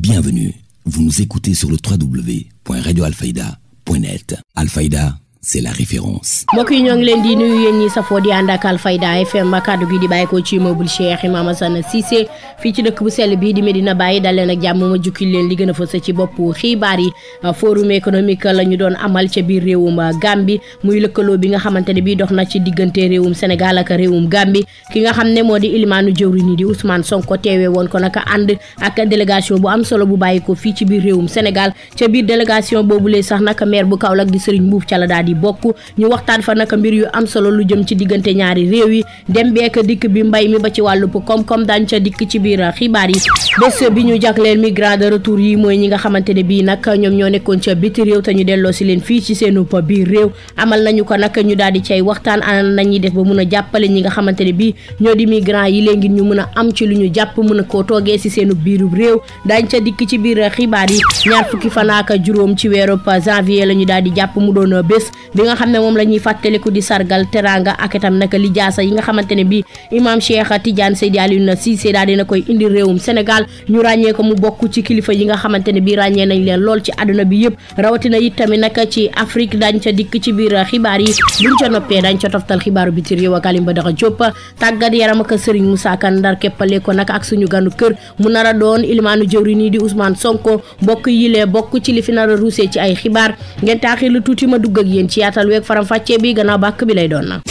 Bienvenue, vous nous écoutez sur le www.radioalfayda.net. Alfayda, c'est la référence. mbokk yi ñoo ngi leen di nuyu yéen ñi safoo di ànd ak Alfayda FM kaddu gi di bàyyi ko ci immeuble Cheikh Imam Assane Cissé fii ci dëkk bu sell bii di Medina Baye dal leen ak jàmm ma jukki leen li gën a fës ci bopp xibaar yi. forum économique la ñu doon amal ca biir réewum Gambie muy lëkkaloo bi nga xamante ne bii dox na ci diggante réewum Sénégal ak réewum Gambie ki nga xam ne moo di ilimaanu jëwriñ di Ousmane Sonko teewee woon ko naka ànd ak délégation bu am solo bu bàyyi ko fii ci biir réewum Sénégal ca biir délégation boobu lee sax naka maire bu Kaolack di Serigne Mbuub ca la daal di bokk ñu waxtaan fa naka mbir yu am solo lu jëm ci diggante ñaari réew yi dem beek dikk bi mbay mi ba ci wàllu koom-koom daañu ca dikk ci biir xibaar yi. bés bi ñu jagleel migrants de retour yi mooy ñi nga xamante ne bii nag ñoom ñoo nekkoon ca biti réew te ñu delloo si leen fii ci seenu biir réew amal nañu ko nag ñu daal di cay waxtaan ana nañuy def ba mun a jàppale ñi nga xamante ne bii ñoo di migrants yi léegi ñu mën a am ci lu ñu jàpp mën a koo toogee si seenu biiru réew daañ ca dikk ci biir xibaar yi. ñaar fukki fan ak juróom ci weeru janvier la ñu daal di jàpp mu doon bés bi nga xam ne moom la ñuy fàttaliku di sargal teranga ak itam naka lijaasa yi nga xamante ne bii imam Cheikh Tidiane Seydi Alioune Cissé daal dina koy indi réewum Sénégal ñu ràññee ko mu bokk ci kilifa yi nga xamante ne bii ràññee nañ leen lool ci àdduna bi yëpp rawatina it tamit naka ci Afrique dañ ca dikk ci biir xibaar yi buñ ca noppee dañ ca toftal xibaaru biti réew ak Alim Badara Diop tàggat yaram ak Serigne Moussa Kane ndar keppale ko nag ak suñu ganu kër mu nar a doon ilimaanu jëwri nii di Ousmane Sonko mbokk yilee bokk ci li fi nar a ruusee ci ay xibaar ngeen taaxir lu tuuti ma dugg ak yéen ci yaatal weeg faram fàccee bi gannaaw bàkk bi lay doon na.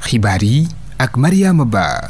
xibaar yi ak Mariama Ba.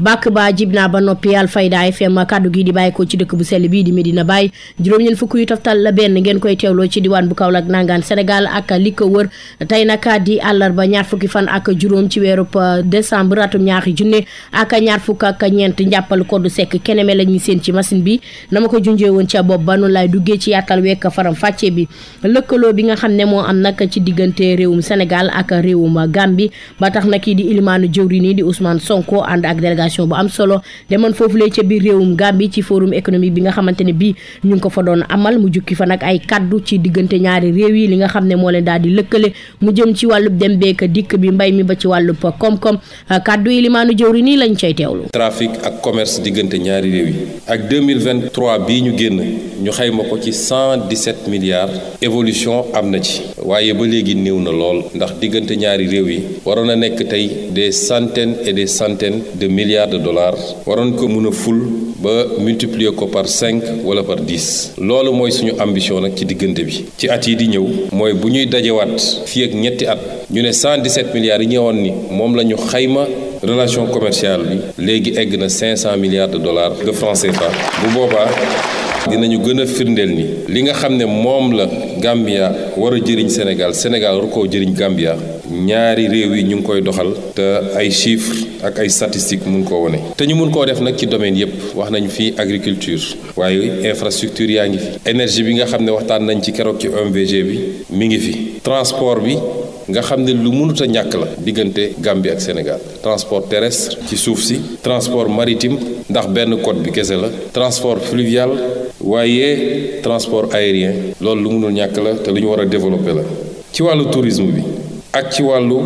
bàkk ba jib naa ba noppi Alfayda FM kaddu gi di bàyyi ko ci dëkk bu sell bii di Medina Baye juróom-ñeent fukk yu toftal la benn ngeen koy teewloo ci diwaan bu Kaolack nangaan Sénégal ak li ko wër tey nag di àllarba ñaar fukki fan ak juróom ci weeru décembre atum ñaari junne ak ñaar fukk ak ñeent njàppal koddu sekk keneme la ñuy seen ci machine bi na ma ko junjee woon ca bopp ba noonu laay duggee ci yaatal wekk faram fàcce bi lëkkaloo bi nga xam ne moo am nag ci diggante réewum Sénégal ak réewum Gambie ba tax na kii di ilimaanu jëwri nii di Ousmane Sonko ànd ak délégation bu am solo demoon foofu lee ca biir réewum Gambie ci forum économique bi nga xamante ne bii ñu ngi ko fa doon amal mu jukki fa nag ay kaddu ci diggante ñaari réew yi li nga xam ne moo leen daal di lëkkale mu jëm ci wàllub dem beek dikk bi mbay mi ba ci wàllub koom-koom kaddu yi limaanu jëwri nii lañ cay teewlu. trafic ak commerce diggante ñaari réew yi ak 2023 bii ñu génn ñu xayma ko ci 117 milliards évolution am na ci waaye ba léegi néew na lool ndax diggante ñaari réew yi waroon a nekk tey des centaines et des centaines de milliards de dollars waroon ko mën a ful ba multiplier ko par 5 wala par 10 loolu mooy suñu ambition nag ci diggante bi ci at yi di ñëw mooy bu ñuy dajewaat fii ak ñetti at ñu ne 117 milliards yi ñëwoon ni moom la ñu xayma relation commerciale bi léegi egg na 500 milliards de dollars de francs CFA bu boobaa dinañu gën a firndeel ni li nga xam ne moom la Gambia war a jëriñ Sénégal Sénégal war koo jëriñ Gambia ñaari réew yi ñu ngi koy doxal te ay chiffres ak ay statistiques mun koo wone te ñu mun koo def nag ci domaine yépp wax nañ fii agriculture waaye infrastructure yaa ngi fi énergie bi nga xam ne waxtaan nañ ci keroog ci OMVG bi mi ngi fi transport bi nga xam ne lu mënut a ñàkk la diggante Gambie ak Sénégal transport terrestre ci suuf si transport maritime ndax benn côte bi kese la transport fluvial waaye transport aérien loolu lu mënul ñàkk la te lu ñu war a développer la ci wàllu tourisme bi ak ci wàllu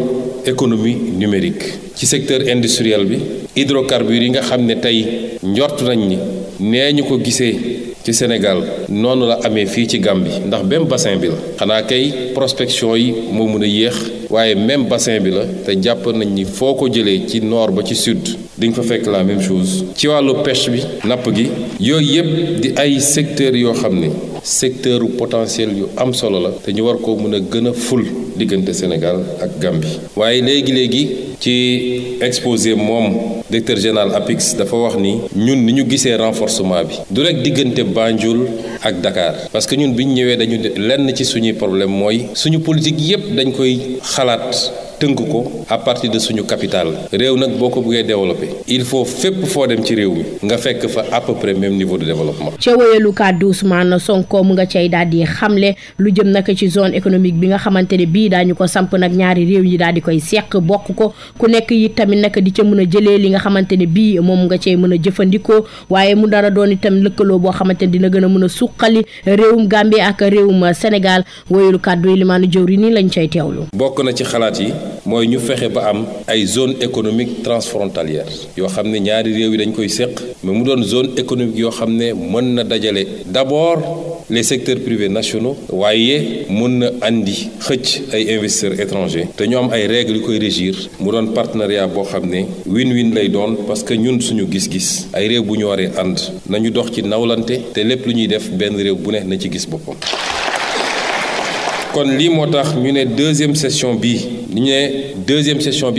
économie numérique ci secteur industriel bi hydrocarbures yi nga xam ne tey njort nañ ni nee ñu ko gisee ci Sénégal noonu la amee fii ci Gambie ndax même bassin bi la xanaa kay prospection yi moo mën a yéex waaye même bassin bi la te jàpp nañ ni foo ko jëlee ci nord ba ci sud di nga fa fekk la même chose ci wàllu pêche bi napp gi yooyu yëpp di ay secteurs yoo xam ne secteur potentiel yu am solo la te ñu war koo mën a gën a ful diggante Sénégal ak Gambie waaye léegi ci exposé moom directeur général APIX dafa wax ni ñun ni ñu gisee renforcement bi du rek diggante Banjul ak Dakar parce que ñun bi ñu ñëwee dañu lenn ci suñuy problème mooy suñu politique yépp dañ koy xalaat tënk ko à partir de suñu capital réew nag boo ko bëggee développer il faut fépp foo dem ci réew mi nga fekk fa à peu près même niveau de développement. ca wéyalu kàddu Ousmane Sonko mu nga cay daal di xamle lu jëm nag ci zone économique bi nga xamante ne bii daañu ko samp nag ñaari réew yi daal di koy seq bokk ko ku nekk yi tamit nag di ca mën a jëlee li nga xamante ne bii moom nga cay mën a jëfandikoo waaye mu dara doon itam lëkkaloo boo xamante ne dina gën a mën a suqali réewum Gambie ak réewum Sénégal wéyalu kàddu yi limaanu jëwri nii lañ cay teewlu. bokk na ci xalaat yi mooy ñu fexe ba am ay zone économique transfrontalière yoo xam ne ñaari réew yi dañ koy séq mais mu doon zone économique yoo xam ne mën na dajale d'abord les secteurs privés nationaux waaye mën na andi xëcc ay investisseurs étrangers te ñu am ay règles yu koy régir mu doon partenariat boo xam ne win-win lay doon parce que ñun suñu gis-gis ay réew bu ñu waree ànd nañu dox ci nawlante te lépp lu ñuy def benn réew bu ne na ci gis boppam. kon lii moo tax ñu ne deuxième session bi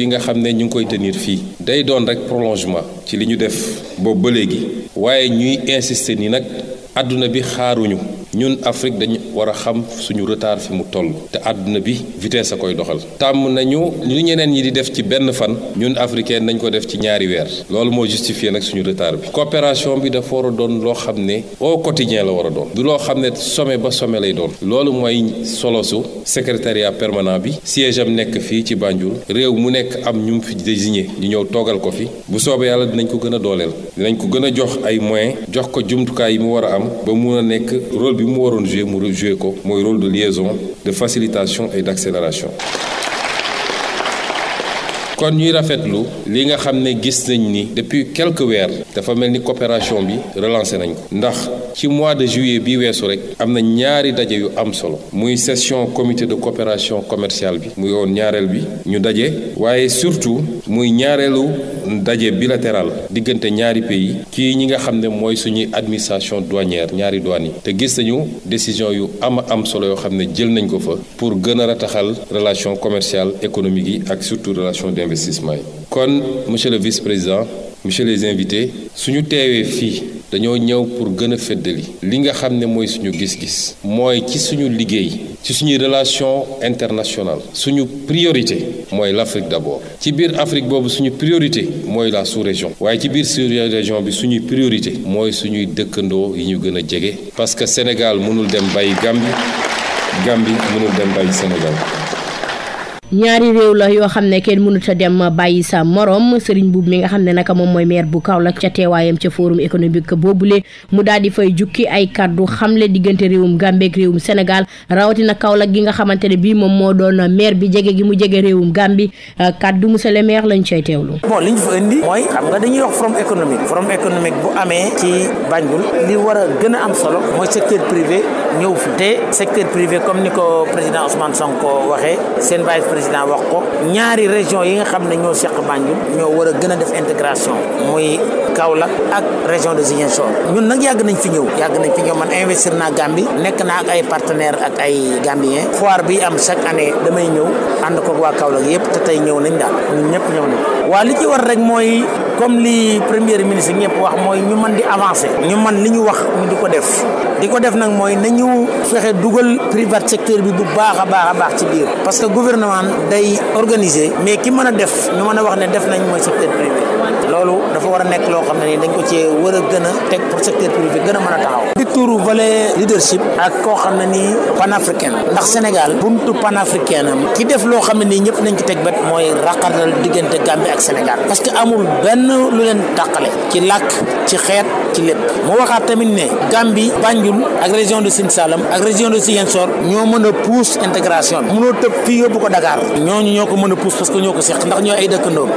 nga xam ne ñu ngi koy tenir fii day doon rek prolongement ci li ñu def boobu ba léegi waaye ñuy insister ni nag àdduna bi xaaruñu ñun Afrique dañu war a xam suñu retard fi mu toll te àdduna bi vitesse a koy doxal tàmm nañu lu ñeneen ñi di def ci benn fan ñun africain nañ ko def ci ñaari weer loolu moo justifié nag suñu retard bi coopération bi dafa war a doon loo xam ne au quotidien la war a doon du loo xam ne sommet ba sommet lay doon loolu mooy solosu secrétariat permanent bi siège am nekk fii ci Banjul réew mu nekk am ñu fi désigné ñu ñëw toogal ko fi bu soobee yàlla dinañ ko gën a dooleel dinañ ko gën a jox ay moyens jox ko jumtukaay yi mu war a am ba mun a nekk rôle bi mu waroon jouer mu jouer ko mooy rôle de liaison de facilitation et d'accélération. kon ñuy rafetlu li nga xam ne gis nañ ni depuis quelques weer dafa mel ni coopération bi relancé nañ ko ndax ci mois de juillet bi weesu rek am na ñaari daje yu am solo muy session comité de coopération commerciale bi muy woon ñaareel bi ñu daje waaye surtout muy ñaareelu daje bilatéral diggante ñaari pays ci ñi nga xam ne mooy suñuy administration douanière ñaari douane yi te gis nañu décision yu am solo yoo xam ne jël nañ ko fa pour gën a rataxal relation commerciale économique yi ak surtout relation d'investissement yi kon monsieur le vice-président monsieur les invités suñu teewee fii dañoo ñëw pour gën a feddali li nga xam ne mooy suñu gis-gis mooy ci suñu liggéey ci suñuy relation internationale suñu priorité mooy l'Afrique d'abord ci biir Afrique boobu suñu priorité mooy la sous-région waaye ci biir sous-région bi suñuy priorité mooy suñuy dëkkandoo yi ñu gën a jege parce que Sénégal mënul dem bàyyi Gambie mënul dem bàyyi Sénégal. ñaari réew la yoo xam ne kenn mënut a dem bàyyi sa morom Serigne Mboup mi nga xam ne naka moom mooy maire bu Kaolack ca teewaayam ca forum économique boobule mu daal di fay jukki ay kaddu xamle diggante réewum Gambie ak réewum Sénégal rawatina Kaolack gi nga xamante ne bii moom moo doon maire bi jege gi mu jege réewum Gambie kaddu monsieur le maire lañ cay teewlu. bon li ñu fa indi mooy xam nga dañuy wax forum économique bu amee ci Banjul li war a gën a am solo mooy secteur privé ñëw fi te secteur privé comme ni ko président Ousmane Sonko waxee seen président wax ko ñaari région yi nga xam ne ñoo seq Banjul ñoo war a gën a def intégration muy Kaolack ak région de Ziguinchor ñun nag yàgg nañ fi ñëw man investir naa Gambie nekk naa ak ay partenaires ak ay Gambiens foire bi am chaque année damay ñëw ànd ko waa Kaolack yëpp te tey ñëw nañ daal ñun ñëpp ñëw nañ waa li ci war rek mooy comme li premier ministre ñëpp wax mooy ñu mën di avancer ñu mën li ñu wax ñu di ko def nag mooy nañu fexe dugal privé secteur bi bu baax a baax ci biir parce que gouvernement day organiser mais ki mën a def ñu mën a wax ne def nañ mooy secteur privé loolu dafa war a nekk loo xam ne ni dañ ko cee war a gën a teg pour secteur privé gën a mën a taxaw di tuuru volet leadership ak koo xam ne nii panafricain ndax Sénégal buntu panafricain am ki def loo xam ne nii ñëpp nañ ci teg bet mooy raqatal diggante Gambie ak Sénégal parce que amul benn lu leen tàqale ci làkk ci xeet ci lépp mu waxaat tamit ne Gambie Banjul ak région de Sine Saloum ak région de Ziguinchor ñoo mën a pousse intégration bi mënoo tëb fii yóbbu ko Dakar ñooñu ñoo ko mën a pousse parce que ñoo ko seq ndax ñoo ay dëkkandoo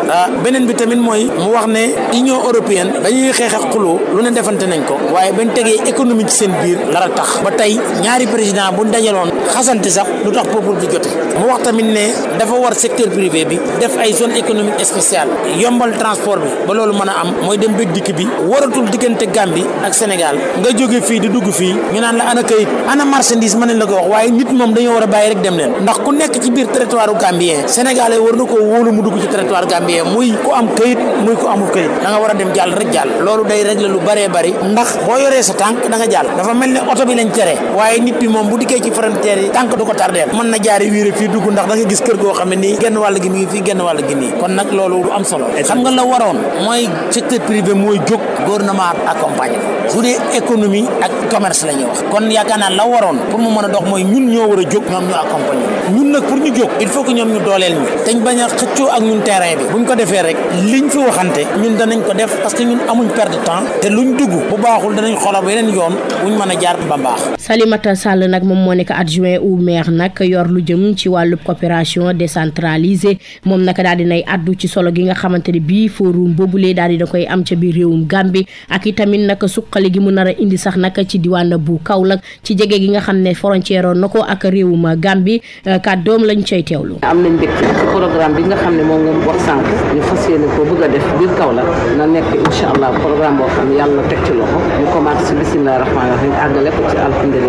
beneen bi tamit mooy mu wax ne Union européenne dañuy xeex ak xuloo lu ne defante nañ ko waaye bañ tegee économie ci seen biir lara tax ba tey ñaari président bu dajaloon xasante sax lu tax peuple bi jote mu wax tamit ne dafa war secteur privé bi def ay zone économique spéciale yombal transport bi ba loolu mën a am mooy dem bëgg dikk bi waratul diggante Gambie ak Sénégal nga jóge fii di dugg fii ñu naan la ana kayit ana marchandise mën nañ la ko wax waaye nit moom dañoo war a bàyyi rek dem leen ndax ku nekk ci biir territoire gambien sénégalais war na koo wóolu mu dugg ci territoire gambien muy ku am kayit muy ku amul kayit da nga war a dem jàll rek jàll loolu day régler lu bëree bëri ndax boo yoree sa tànk da nga jàll dafa mel ne oto bi lañ tere waaye nit bi moom bu dikkee ci frontière yi tànk du ko tardeel mën na jaari wiire fii dugg ndax da nga gis kër goo xam ne nii genn wàll gi mi ngi fii genn wàll gi nii kon nag loolu du am solo xam nga la waroon mooy secteur privé mooy jóg gouvernement accompagné su dee économie ak commerce la ñuy wax kon yaakaar naa la waroon pour mu mën a dox mooy ñun ñoo war a jóg ñoom ñu accompagné ñun nag pour ñu jóg il faut que ñoom ñu dooleel ñu dañ bañ a xëccoo ak ñun terrain bi buñ ko defee rek liñ fi waxante ñun danañ ko def parce que ñun amuñ perte de temps te luñ dugg bu baaxul danañ xoolal yeneen yoon wuñ mën a jaar ba mbaax Salimata Sall nag moom moo nekk adjoint au maire nag yor lu jëm ci wàllu coopération décentralisée moom nag daal dinay addu ci solo gi nga xamante ne bii forum boobulee daal dina koy am ca biir réewum Gambie ak itamit nag suqali gi mu nar a indi sax nag ci diwaan bu Kaolack ci jege gi nga xam ne frontière na ko ak réewum Gambie kàddoom lañ cay teewlu. am nañ mbégte ci programme bi nga xam ne moom nga wax sànq ñu fas yéene ko bëgg a def biir Kaolack na nekk incha allah programme boo xam ne yàlla teg ci loxo ñu commencé si bisimilah rahmaani rahim àggale ko ci alhamdulilah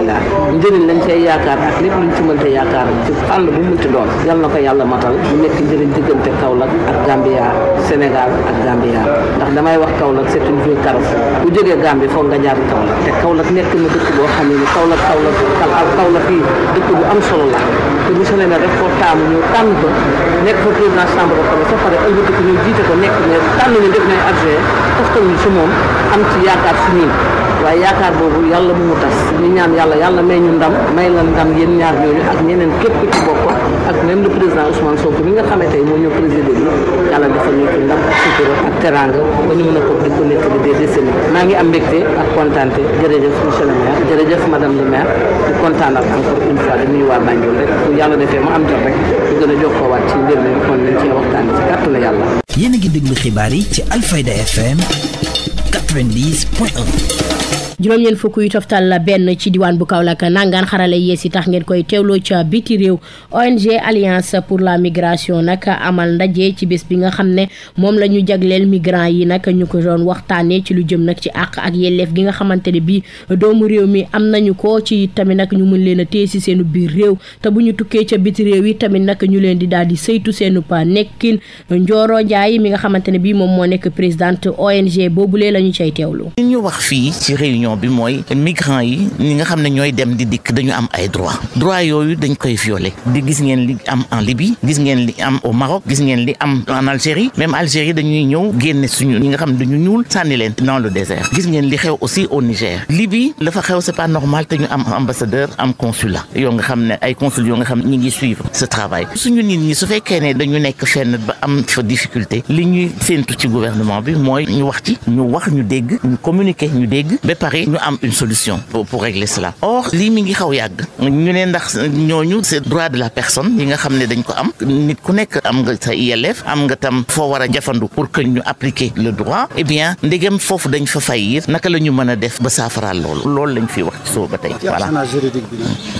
njëriñ lañ cay yaakaar ak lépp luñ ci mënta yaakaar ci fànn bu munti doon yal na ko yàlla matal ñu nekk njëriñ diggante Kaolack ak Gambia Sénégal ak Gambia ndax damay wax Kaolack c'est une ville carrefour bu jógee Gambie foog nga jaar Kaolack te Kaolack nekk na dëkk boo xam ne Kaolack yi dëkk bu am solo la te monsieur le maire daf koo taamu ñu tànn ko nekk fa président chambre de commerce ba pare ëllëg ko ñu jiite ko nekk ne tànn ñu def nañ adjoint toftal ñu si moom am ci yaakaar si ñun waaye yaakaar boobu yàlla bu mu tas ñu ñaan yàlla may ñu ndam may la ndam yéen ñaar ñooñu ak ñeneen képp ci bokk ak même le président Ousmane Sonko mi nga xamante ne moo ñëw président bi yàlla defal ñu ci ndam ak sutura ak teranga ba ñu mën a ko di ko nekk des décennies maa ngi am mbégte ak kontaante jërëjëf monsieur le maire jërëjëf madame le maire di kontaanal encore une fois di nuyu waa Banjul rek bu yàlla defee ma am jot rek ñu gën a jokkoowaat ci mbir mi kon nañ cee waxtaan ci kàttanu yàlla. yéen a ngi déglu xibaar yi ci Alfayda FM 90.1. juróom-ñeent fukk yu toftal benn ci diwaan bu Kaolack nangaan xarale yees yi tax ngeen koy teewloo ca biti réew ONG Alliance pour la migration nag amal ndaje ci bés bi nga xam ne moom la ñu jagleel migrants yi nag ñu ko doon waxtaanee ci lu jëm nag ci àq ak yelleef gi nga xamante ne bii doomu réew mi am nañu ko ci tamit nag ñu mën leen a téye si seenu biir réew te bu ñu tukkee ca biti réew yi tamit nag ñu leen di daal di saytu seenu pa nekkin Ndioro Ndiaye mi nga xamante ne bii moom moo nekk présidente ONG boobulee la ñu cay teewlu. ñu wax fii ci réunion bi mooy migrants yi ñi nga xam ne ñooy dem di dikk dañu am ay droit yooyu dañ koy violer di gis ngeen li am en Libye gis ngeen li am au Maroc gis ngeen li am en Algérie même Algérie dañuy ñëw génne suñu ñi nga xam ne dañu ñuul sànni leen dans le désert gis ngeen li xew aussi au Niger Libye la fa xew c'est pas normal te ñu am ambassadeur am consulat yoo nga xam ne ay consul yoo nga xam ne ñi ngi suivre ce travail suñu nit ñi su fekkee ne dañu nekk fenn ba am fa difficulté li ñuy séentu ci gouvernement bi mooy ñu wax ci ñu wax ñu dégg ñu communiquer ñu dégg ba pare ñu am une solution pour régler cela. Or lii mi ngi xaw yàgg ñu ne ndax ñooñu c'est droit de la personne yi nga xam ne dañ ko am nit ku nekk am nga sa ILF am nga tam foo war a jafandu pour que ñu appliquer le droit eh bien ndegem foofu dañ fa faillir naka la ñu mën a def ba saafaraal loolu lañ fi wax ci soo ba tey. voilà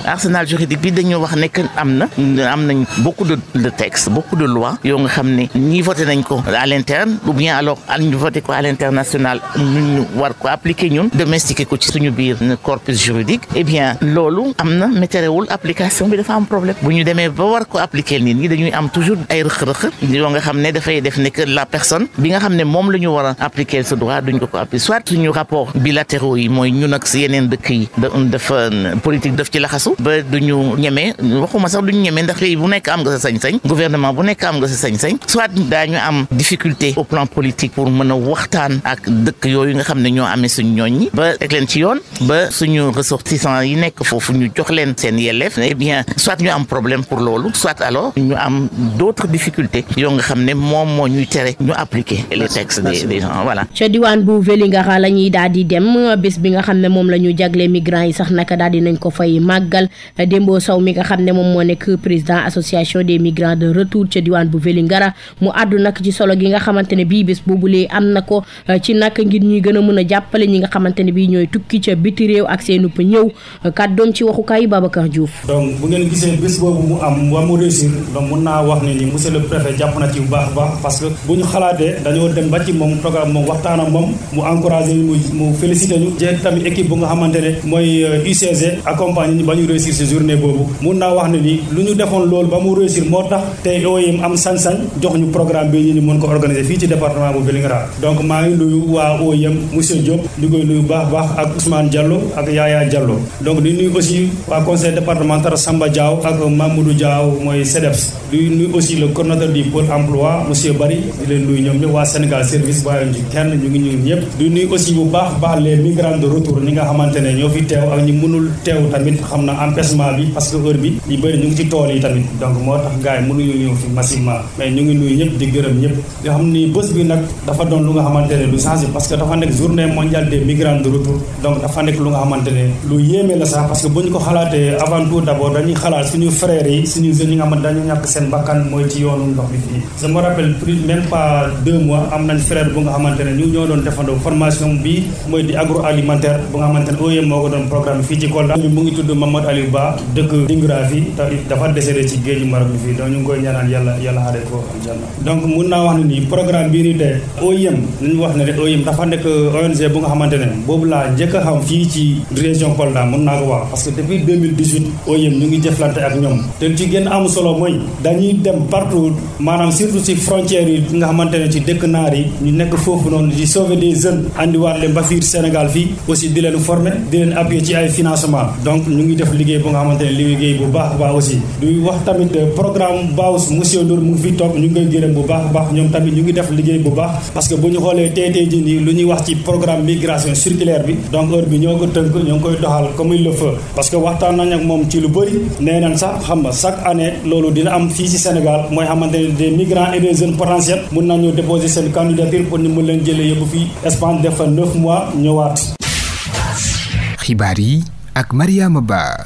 arsenal juridique bi dañu wax ne que am nañ beaucoup de textes beaucoup de lois yoo nga xam ne ñii voté nañ ko à l'interne ou bien alors ñu voté ko à l'international ñu war ko appliquer ñun domestiquer ko ci suñu biir corpus juridique eh bien loolu am na mais terewul application bi dafa am problème bu ñu demee ba war ko appliquer nit ñi dañuy am toujours ay rëq-rëq yoo nga xam ne dafay def ne que la personne bi nga xam ne moom la ñu war a appliquer ce droit duñ ko appliquer soit suñu rapport bilatéraux yi mooy ñun ak yeneen dëkk yi dafa politique daf ci laxasu ba duñu ñemee waxuma sax duñu ñemee ndax bu nekk am nga sa sañ-sañ gouvernement bu nekk am nga sa sañ-sañ soit daañu am difficulté au plan politique pour mën a waxtaan ak dëkk yooyu nga xam ne ñoo amee suñu ñooñ ñi ba teg leen ci yoon ba suñu ressortissants yi nekk foofu ñu jox leen seen yelleef eh bien soit ñu am problème pour loolu soit alors ñu am d'autres difficultés yoo nga xam ne moom moo ñuy tere ñu appliquer les textes des gens voilà. ca diwaan bu Vélingara la ñuy daal di dem bés bi nga xam ne moom la ñu jagle migrants yi sax naka daal di nañ ko fay màggal Dembo Sow mi nga xam ne moom moo nekk président association des migrants de retour ca diwaan bu Vélingara mu àddu nag ci solo gi nga xamante ne bii bés boobulee am na ko ci nag ngir ñuy gën a mën a jàppale ñi nga xamante ne bii ñooy tukki ca biti réew ak seenu pa ñëw kàddoom ci waxukaayu Babacar Diouf. donc bu ngeen gisee bés boobu mu am wa mu réussir donc mun naa wax ne ni monsieur le préfet jàpp na ci bu baax a baax parce que bu ñu xalaatee dañoo dem ba ci moom toog ak moom waxtaan ak moom mu encouragé mu félicité ñu jeex tamit équipe bu nga xamante ne mooy UCG accompagné ñu ba ñu réussir ci journée boobu mun naa wax ne ni lu ñu defoon loolu ba mu réussir moo tax tey OIM am sañ-sañ jox ñu programme bi ñu mën ko organiser fii ci département bu Vélingara donc maa ngi nuyu waa OIM monsieur Diop di koy nuyu baax baax ak Ousmane Diallo ak Yaya Diallo donc di nuyu aussi waa conseil départemental Samba Diaw ak Mamadou Diaw mooy CEDEPS di nuyu aussi le coordonnateur du pôle emploi monsieur Bari di leen nuyu ñoom ñëpp waa Sénégal service bàyyi ci kenn ñu ngi ñun ñëpp di nuyu aussi bu baax les migrants de retour ñi nga xamante ne ñoo fi teew ak ñi mënul teew tamit xam na empêchement bi parce que heure bi ñu bëri ñu ngi ci tool yi tamit donc moo tax gars yi mënuñu ñëw fi massivement mais ñu ngi nuyu ñëpp di gërëm ñëpp nga xam ni bés bi nag dafa doon lu nga xamante ne lu changé parce que dafa nekk journée mondiale des migrants de retour retour donc dafa nekk lu nga xamante ne lu yéeme la sax parce que bu ñu ko xalaatee avant tout d'abord dañuy xalaat suñu frères yi suñu jeunes yi nga xamante dañu ñàkk seen bakkan mooy ci yoonu ndox bi fii je me rappelle plus même pas 2 mois am nañ frère bu nga xamante ne ñu ñoo doon defandoo formation bi mooy di agroalimentaire bu nga xamante ne OIM moo ko doon programme fii ci Kolda mu ngi tudd Mamadou Aliou Ba dëkk Dingra fii dafa décédé ci géeju Maroc bi fii donc ñu ngi koy ñaanal yàlla xaaree ko aljanna donc mun naa wax ne nii programme bii nii tey OIM nañu wax ne OIM dafa nekk ONG bu nga xamante ne boobu laa njëkk a xam fii ci région Kolda mun naa ko wax parce que depuis 2018 OIM ñu ngi jëflante ak ñoom te ci gën am solo mooy dañuy dem partout maanaam surtout ci frontières yi nga xamante ne ci dëkk naar yi ñu nekk foofu noonu di sauver des jeunes andiwaat leen ba fii Sénégal fii aussi di leen former di leen appuyer ci ay financement donc ñu ngi def liggéey bu nga xamante ne liggéey bu baax a baax aussi du wax tamit programme BAOS monsieur Ndour mu ngi fi toog ñu ngi koy gërëm bu baax a baax ñoom tamit ñu ngi def liggéey bu baax parce que bu ñu xoolee tey jii nii lu ñuy wax ci programme migration circulaire bi donc heure bi ñoo ko tënk ñoo ngi koy doxal comme il le faut parce que waxtaan nañ ak moom ci lu bëri nee nañ sax xam nga chaque année loolu dina am fii ci Sénégal mooy xamante ne des migrants et des jeunes potentiels mun nañu déposer seen candidature pour ñu mën leen jëlee yóbbu fii Espagne def fa 9 mois ñëwaat. xibaar yi ak Mariama Ba.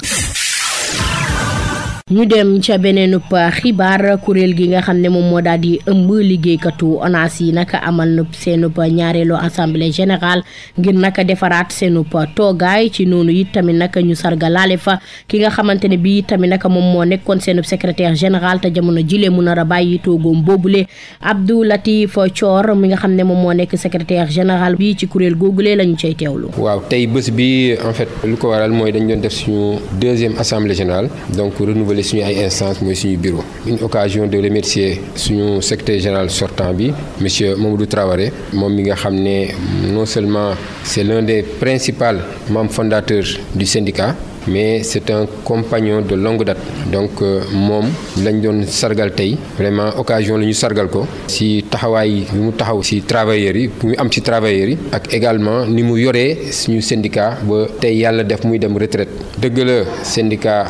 ñu dem ca beneenub xibaar kuréel gi nga xam ne moom moo daal di ëmb liggéeykatu ONAS yi naka amal na seenub ñaareelu assemblée générale ngir naka defaraat seenub toogaay ci noonu it tamit naka ñu sargalaale fa ki nga xamante ne bii tamit naka moom moo nekkoon seenub secrétaire général te jamono jile mu nar a bàyyi toogoom boobule Abdou Latif Thior mi nga xam ne moom moo nekk secrétaire général bi ci kuréel googule la ñu cay teewlu. waaw tey bés bi en fait lu ko waral mooy dañ doon def suñu 2e assemblée générale donc renouveler suñu ay instance mooy suñu bureau une occasion de remercier suñu secrétaire général sortant bi monsieur Mamadou Traoré moom mi nga xam ne non seulement c'est l'un des principaux membres fondateurs du syndicat mais c'est un compagnon de longue date donc moom lañ doon sargal tey vraiment occasion la ñu sargal ko ci taxawaay bi mu taxaw ci travailleurs yi bu mu am ci travailleurs yi ak également ni mu yoree suñu syndicat ba tey yàlla def muy dem retraite dëgg la syndicat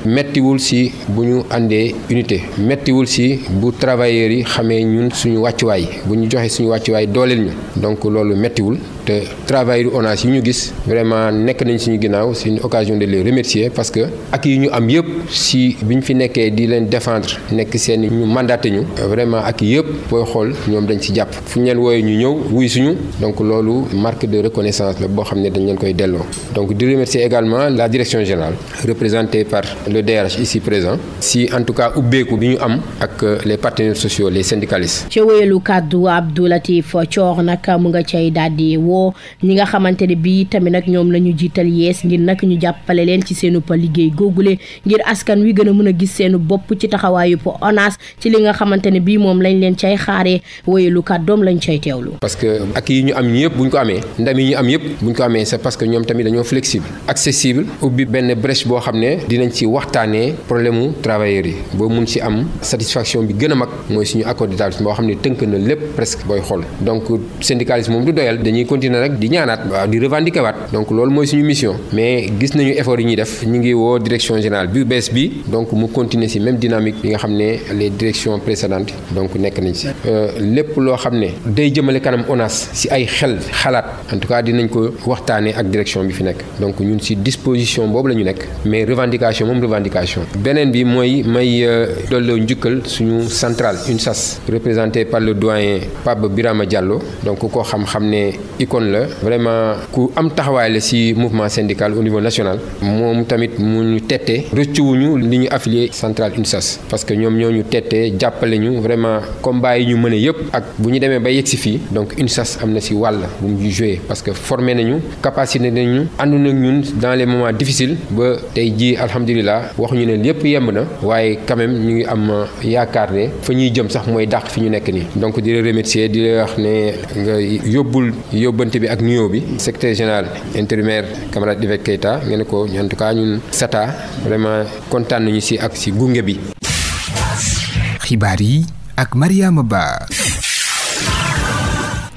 mettiwul ci bu ñu àndee unité mettiwul ci bu travailleurs yi xamee ñun suñu wàccuwaay bu ñu joxe suñu wàccuwaay dooleel ñu donc loolu mettiwul te travailleurs ONAS yi ñu gis vraiment nekk nañ suñu ginnaaw c'est une occasion de les remercier parce que ak yi ñu am yëpp si bi ñu fi nekkee di leen défendre nekk seen ñu mandaté ñu vraiment ak yëpp booy xool ñoom dañ ci jàpp fu ñu leen wooyee ñu ñëw wuy suñu donc loolu marque de reconnaissance la boo xam ne dañ leen koy delloo donc di remercier également la direction générale représentée par le DRH ici présent si en tout cas ubbeeku bi ñu am ak les partenaires sociaux les syndicalistes. ci wéyalu kàddu Abdou Latif Thior nag mu nga cay daal di woo ñi nga xamante ne bii tamit nag ñoom la ñu jiital yees ngir nag ñu jàppale leen ci seenu liggéey googule ngir askan wi gën a mën a gis seenu bopp ci taxawaayu ONAS ci li nga xamante ne bii moom lañ leen cay xaaree wéyalu kàddoom lañ cay teewlu. parce que ak yi ñu am ñëpp bu ñu ko amee ndam yi ñu am yëpp bu ñu ko amee c'est parce que ñoom tamit dañoo flexible accessible ubbi benn brèche boo xam ne dinañ ci waxtaanee problème mu travailleurs yi boo mun ci am satisfaction bi gën a mag mooy suñu accord d'établissement boo xam ne tënk na lépp presque booy xool donc syndicalisme moom du doyal dañuy continuer rek di ñaanaat waaw di revendiquer waat donc loolu mooy suñu mission mais gis nañu effort yi ñuy def ñu ngi woo direction générale bi bees bi donc mu continuer ci même dynamique bi nga xam ne les directions précédentes donc nekk nañ ci lépp loo xam ne day jëmale kanam ONAS ci ay xalaat en tout cas dinañ ko waxtaanee ak direction bi fi nekk donc ñun ci disposition boobu la ñu nekk mais revendication moom revendication beneen bi mooy may dolloo njukkal suñu centrale UNSAS représentée par le doyen Pape Birama Diallo donc koo xam ne icône la vraiment ku am taxawaay la ci mouvement syndical au niveau national moom tamit mu ñu tette rëccuwuñu li ñu affilié centrale UNSAS parce que ñoom ñoo ñu tette jàppale ñu vraiment combat yi ñu mën a yëpp ak bu ñu demee ba yegg ci fii donc UNSAS am na ci wàll bu mu joué parce que formé nañu capacité nañu àndu nag ñun dans les moments difficiles ba tey jii alhamdulilah waxuñu ne lépp yemb na waaye quand même ñu ngi am yaakaar ne fa ñuy jëm sax mooy dàq fi ñu nekk nii donc di la remercier di la wax ne nga yóbbante bi ak nuyoo bi secrétaire général intérimaire camarade Yves Keita nga ne ko en tout cas ñun SATA vraiment kontaan nañu ci ak ci gunge bi. xibaar yi ak Mariama Ba.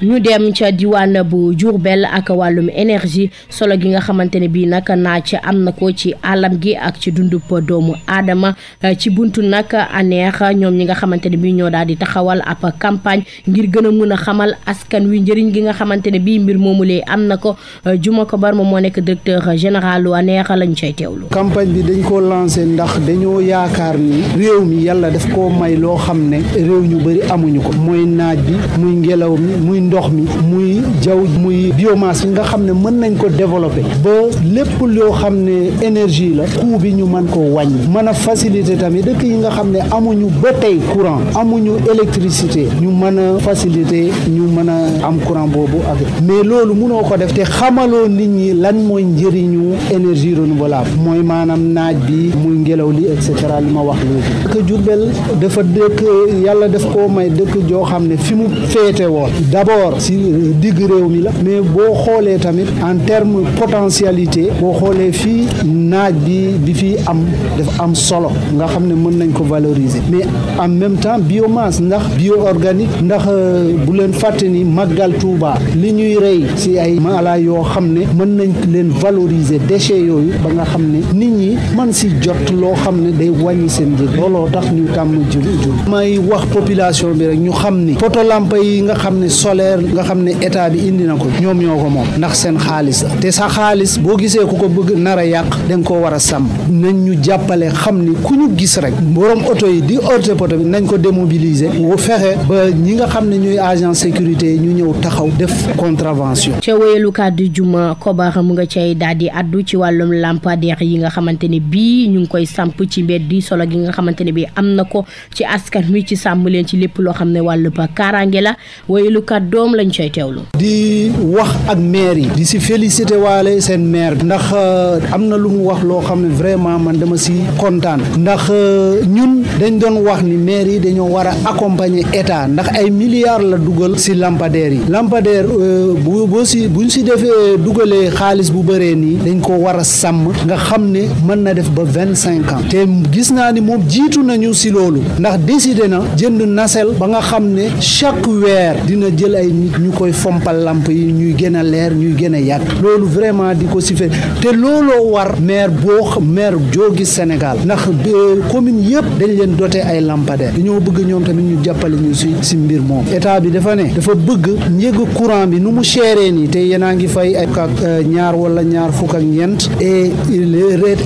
ñu dem ca diwaan bu Diourbel ak wàllum énergie solo gi nga xamante ne bii nag naaj am na ko ci alam gi ak ci dundub doomu aadama ci buntu nag aneex ñoom ñi nga xamante ne bii ñoo daal di taxawal ab campagne ngir gën a mën a xamal askan wi njëriñ gi nga xamante ne bii mbir moomulee am na ko Juma Kobar moom moo nekk directeur général lu aneex lañ cay teewlu. campagne bi dañ ko lancé ndax dañoo yaakaar ni réew mi yàlla daf koo may loo xam ne réew ñu bëri amuñu ko mooy naaj bi muy ngelaw mi muy ndox mi muy jaww muy biomasse bi nga xam ne mën nañ ko développer ba lépp loo xam ne énergie la coût bi ñu mën ko wàññi mën a faciliter tamit dëkk yi nga xam ne amuñu ba tey courant amuñu électricité ñu mën a faciliter ñu mën a am courant boobu ak mais loolu mënoo ko def te xamaloo nit ñi lan mooy njëriñu énergie renouvelable mooy maanaam naaj bi muy ngelaw li et cetera li ma wax léegi. dëkk Diourbel dafa dëkk yàlla daf koo may dëkk joo xam ne fi mu féete woon d'abord si digg réew mi la mais boo xoolee tamit en terme potentialité boo xoolee fii naaj bi fii am dafa am solo nga xam ne mën nañ ko valoriser mais en même temps biomasse ndax bio-organique ndax bu leen fàtte ni màggal Touba li ñuy rey si ay mala yoo xam ne mën nañ leen valoriser déchets yooyu ba nga xam ne nit ñi man si jot loo xam ne day wàññi seen njëg looloo tax ñu tàmm jur may wax population bi rek ñu xam ni poto lampe yi nga xam ne solaire nga xam ne état bi indi na ko ñoom ñoo ko moom ndax seen xaalis la te sa xaalis boo gisee ku ko bëgg nar a yàq danga ko war a sàmm nañ ñu jàppale xam ni ku ñu gis rek borom oto yi di heurter poto bi nañ ko démobiliser bu fexe ba ñi nga xam ne ñooy agent sécurité ñu ñëw taxaw def contravention. ca wéyalu kàddu Juma Kobar mu nga cay daal di addu ci wàllum lampadaire yi nga xamante ne bii ñu ngi koy samp ci mbedd solo gi nga xamante ne bii am na ko ci askan wi ci sàmm leen ci lépp loo xam ne wàllu ba kaaraange la wéyalu kàddoom lañ cay teewlu. di wax ak maire yi di si félicité waale seen maire ndax am na lu mu wax loo xam ne vraiment man dama si kontaan ndax ñun dañ doon wax ni maire yi dañoo war a accompagner état ndax ay milliards la dugal si lampadaire yi lampadaire buñ si defee dugalee xaalis bu bëree nii dañ ko war a sàmm nga xam ne mën na def ba 25 ans te gis naa ni moom jiitu nañu si loolu ndax décidé na jënd nasel ba nga xam ne chaque weer dina jël ay nit ñu koy fompal lamp yi ñuy gën a leer ñuy gën a yàgg loolu vraiment di ko si fe te looloo war maire joo gis Sénégal ndax commune yëpp dañ leen doté ay lampadaire dañoo bëgg ñoom tamit ñu jàppale ñu si mbir moom état bi dafa ne dafa bëgg njëgu courant bi nu mu chéré nii te yéen a ngi fay ak ñaar wala ñaar fukk ak ñeent et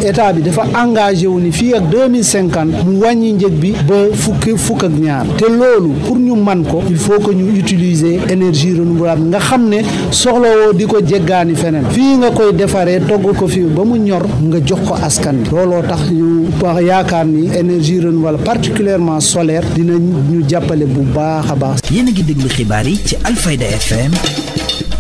état bi dafa engagé wu ni fii ak 2050 mu wàññi njëg bi ba fukk ak ñaar te loolu pour ñu man ko il faut que ñu utiliser énergie renouvelable nga xam ne soxlawoo di ko jéggaani feneen fii nga koy defaree togg ko fii ba mu ñor nga jox ko askan bi looloo tax ñu yaakaar ni énergie renouvelable particulièrement solaire dina ñu jàppale bu baax a baax. yéen a ngi déglu xibaar yi ci Alfayda FM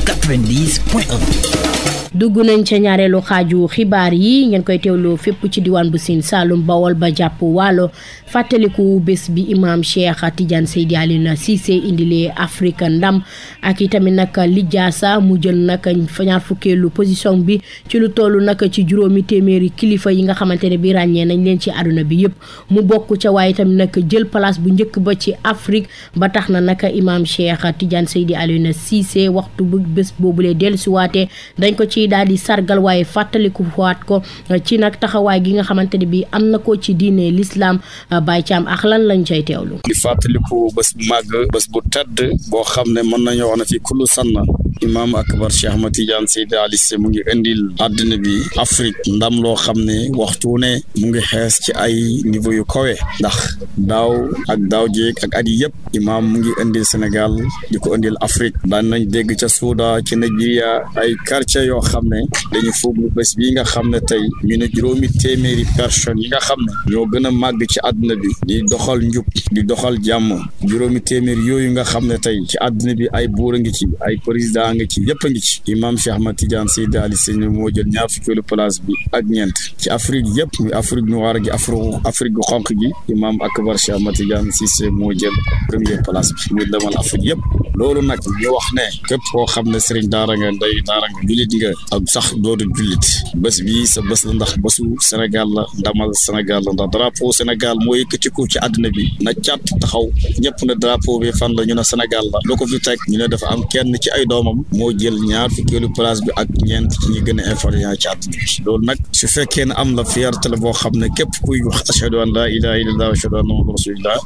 90.1. dugg nañ ca ñaareelu xaaju xibaar yi ngeen koy teewloo fépp ci diwaan bu Sine Saalum Bawol ba jàpp Waalo fàttaliku bés bi imam Cheikh Tidiane Seydi Alioune Cissé indilee Afrique ndam ak itamit nag lijaasa mu jël nag ñaar fukkeelu position bi ci lu toll nag ci juróomi téeméeri kilifa yi nga xamante ne bi ràññee nañ leen ci àdduna bi yëpp mu bokk ca waaye itamit nag jël place bu njëkk ba ci Afrique ba tax na nag imam Cheikh Tidiane Seydi Alioune Cissé waxtu bu bés boobulee dellusiwaatee dañ ko ci daal di sargal waaye fàttaliku waat ko ci nag taxawaay gi nga xamante ne bi am na ko ci diine l'islam Baye Thiam ak lan lañ cay teewlu. di fàttaliku bés bu màgg bés bu tedd boo xam ne mën nañoo wax ne ci kullu sanna imaam akbar Cheikh Ahmed Tidiane Seydi Aliou Cissé mu ngi indil àddina bi Afrique ndam loo xam ne waxtu ne mu ngi xees ci ay niveau yu kawe ndax daaw ak daaw jéeg ak at yi yëpp imaam mu ngi indil Sénégal di ko indil Afrique daan nañ dégg ca Soudan ci Nigeria ay quartier yoo xam ne dañu fuglu bés bii nga xam ne tey ñu ne juróomi téeméeri personnes yi nga xam ne ñoo gën a màgg ci àdduna bi di doxal njub di doxal jàmm juróomi téeméer yooyu nga xam ne tey ci àdduna bi ay buur a ngi ci ay président nga ci yëpp a ngi ci imam Cheikh Ahmed Tidiane Seydi Aliou Cissé moo jël ñaar fukkeelu place bi ak ñeent ci Afrique yëpp muy Afrique noire gi Afrique gu xonq gi imam akbar Cheikh Ahmed Tidiane Cissé moo jël première place bi muy demal Afrique yëpp loolu nag ñu wax ne képp koo xam ne sëriñ daara nga ndey daara nga jullit nga ak sax doodu jullit bés bi sa bés la ndax bésu Sénégal la ndamal Sénégal la ndax drapeau Sénégal moo yëkkatiku ci àddina bi na cat taxaw ñëpp ne drapeau bi fan la ñu ne Sénégal la loo ko fi teg ñu ne dafa am kenn ci ay doomam moo jël ñaar fukkeelu place bi ak ñeent ci ñi gën a influent ci àddina bi loolu nag su fekkee ne am la fierté la boo xam ne képp kuy wax ashhadu an laa ilaaha illallah wa ashhadu anna muhammadan rasulullah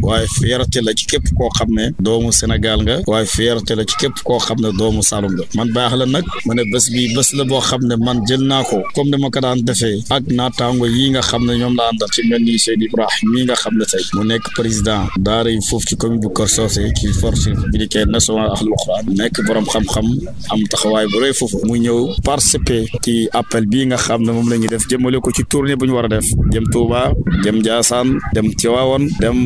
waaye fierté la ci képp koo xam ne doomu Sénégal nga waaye fierté la ci képp koo xam ne doomu Saloum nga man baax la nag ma ne bés bi bés la boo xam ne man jël naa ko comme ni ma ko daan defee ak naataango yi nga xam ne ñoom la àndal ci mel ni Seydou Ibrahima mii nga xam ne tey mu nekk président daara yi foofu ci commune bu Kër Socé ci force républicaine nationale Ahlul Quran nekk borom xam-xam am taxawaay bu rëy foofu mu ñëw participer ci appel bii nga xam ne moom la ñuy def jëmale ko ci tournée bu ñu war a def jëm Touba jëm Ndiassane dem Tivaouane dem